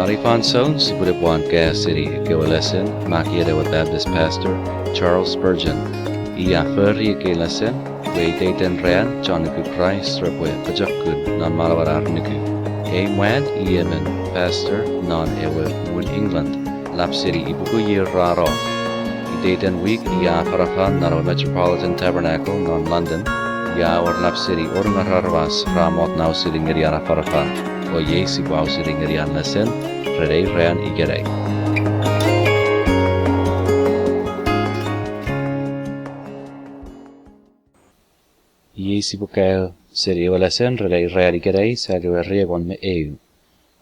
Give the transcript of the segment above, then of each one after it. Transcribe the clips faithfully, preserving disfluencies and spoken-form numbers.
Are fansoun sipwene pwan kaeo seni ekkewe lesen makkeien ewe Baptist pastor Charles Spurgeon. I a fori ekkei lesen pwe iteiten ran chon nuku Kraist repwe pochokun non manauen ar nuku. Ei mwan i emon pastor non ewe muun England, lap seni ipuku ier ra no. Iteiten wik i a afanafan non ewe Metropolitan Tabernacle non London. I a wor lap seni wonungerou aramas ra mot ne ausening ngeni an afanafan. O iei sipwe ausening ngeni an lesen ren ei ran ikenai. Iei sipwe kaeo seni ewe lesen ren ei ran ikenai, seni ewe riengon me eu.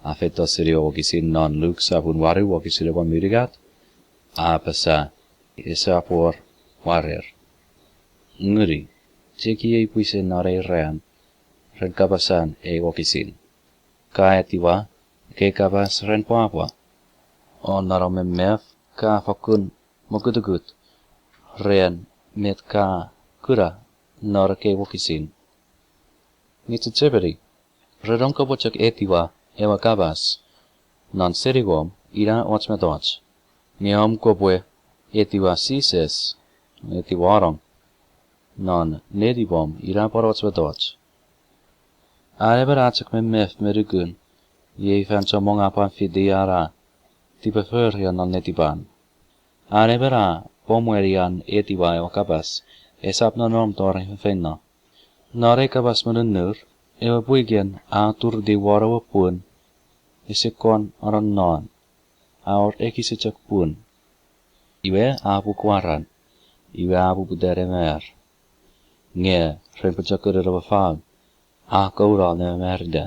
A feito seni ewe wokisin non Luk sopun wanu wokisin engon me unungat, a apasa, esap wor warer. Nguni, chekiei pwisin non ei ran ren kapasan ei wokisin. Ka etiwa ekkei kapas ren pwapwa, o non om memef ka fokkun mokutukut ren met ka kuna non ekkei wokisin. Nge chechemeni, ren om kopwe chok etiwa ewe kapas non seningom ina och mettoch. Nge om kopwe etiwa Jises, etiwanong non netipom ina pwan och mettoch. An emon a chok memef me nukun, iei fan chommong a pwan fiti an a tipeforian non netipan. An emon a pomweni an etiwa ewe kapas, esap nonnom tori feinfeino. Non ei kapas mi nunnur, ewe pwiken a turutiw won ewe pun, ese kon anonnon, a wor ekis chok pun. Iwe a puk waran, iwe a poputa ne mar. Nge ren pochokunen ewe fau, a kouno ne mamarita.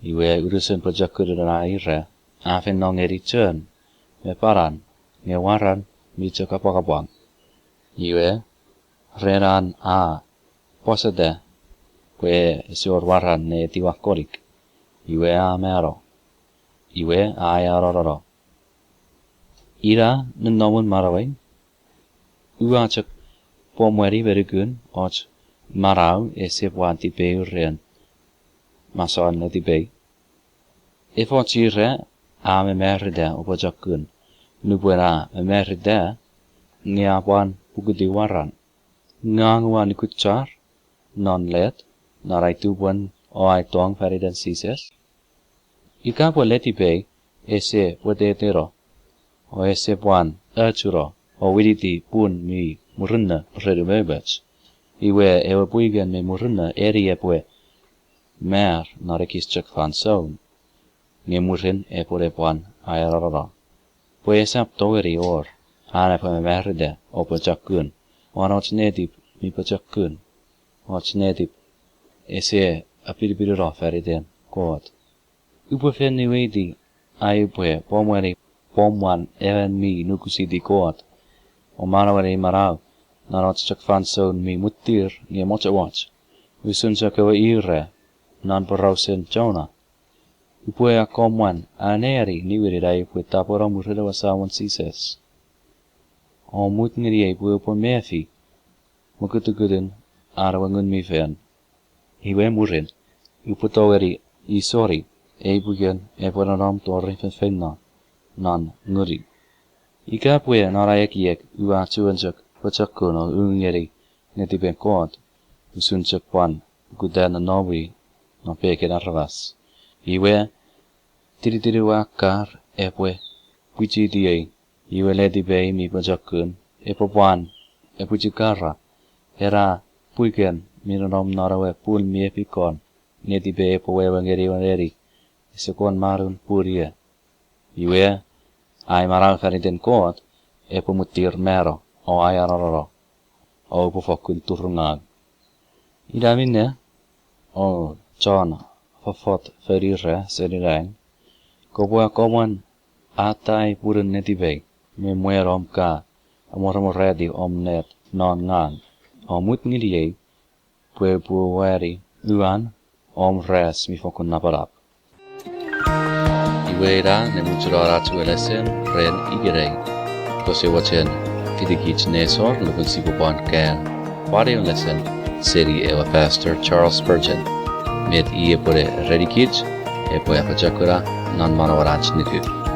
Iwe unusen pochokunen an ira a feino ngeni chon me panan, nge waran mi chok apwangapwang. Iwe ren an a pwaseta pwe ese wor waran ne etiwa konik, iwe a mano. Iwe a anonnono. Ina nonnomun manauei, ua chok pomweni me nukun och manau ese pwan tipeu ren masouen netipei. Efoch ira a mamarita o pochokun, nupwen a mamarita nge a pwan pukutiw waran. Ngang ua nukuchar non let non ai tupwen o ai tong fan iten Jises. Ika pwe letipei ese pweteteno o ese pwan achuno o winiti pun mi murinno ren umoumoch, iwe ewe pwiken mi murinno eni epwe mar non ekis chok fansoun, nge mwirin epwene pwan anonnono. Pwe esap tongeni wor an epwe mamarita o pochokun won och netip mi pochokun, och netip ese apinipinino fan iten Kot. Upwe fen niweiti ai upwe pomweni pomwan emon mi nukusiti Kot o manaueni manau non och chok fansoun mi mwitir nge mochomoch, usun chok ewe ira non porausen Jona. Upwe akkomwan anneani niwinin ai upwe tapweno mwirin ewe Samon Jises o mut ngeniei pwe upwe mefi mokutukutun an ewe Ngun mi Fel. Iwe mwirin, upwe tongeni isoni ei pwiken epwe nonnom tori feinfeino non nguni. Ika pwe non ai ekiek ua chuen chok pochokun o u ngeni netipen Kot, usun chok pwan ukutano nowi non pekin aramas, iwe tinitiniwa kar epwe pwichitiei, iwe letipei mi pochokun epwe pwan epwichikara. Ena pwiken mi nonnom non ewe pun mi epikon netipei epwe wewe ngeni ewe neni ese kon manun pun ie. Iwe, ai manau fan iten Kot epwe mwitir mano o ai anonnono o upwe fokkun turungaw. Ina minne, o chon fofot fonira seni nang, kopwe akkomwan atai punun netipei me mwen om ka amwaramwaratiw om net non ngang o mut ngeniei pwe upwe uwani uan om ras mi fokkun napanap. Iwe ina ne muchunon ach we lesen ren ikenai. Kose mochen fitikich nesor nupwen sipwe pwan kaeo pwan eu lesen seni ewe Pastor Charles Spurgeon. Met i epwene erenikich epwe apochokuna non manauach nuku.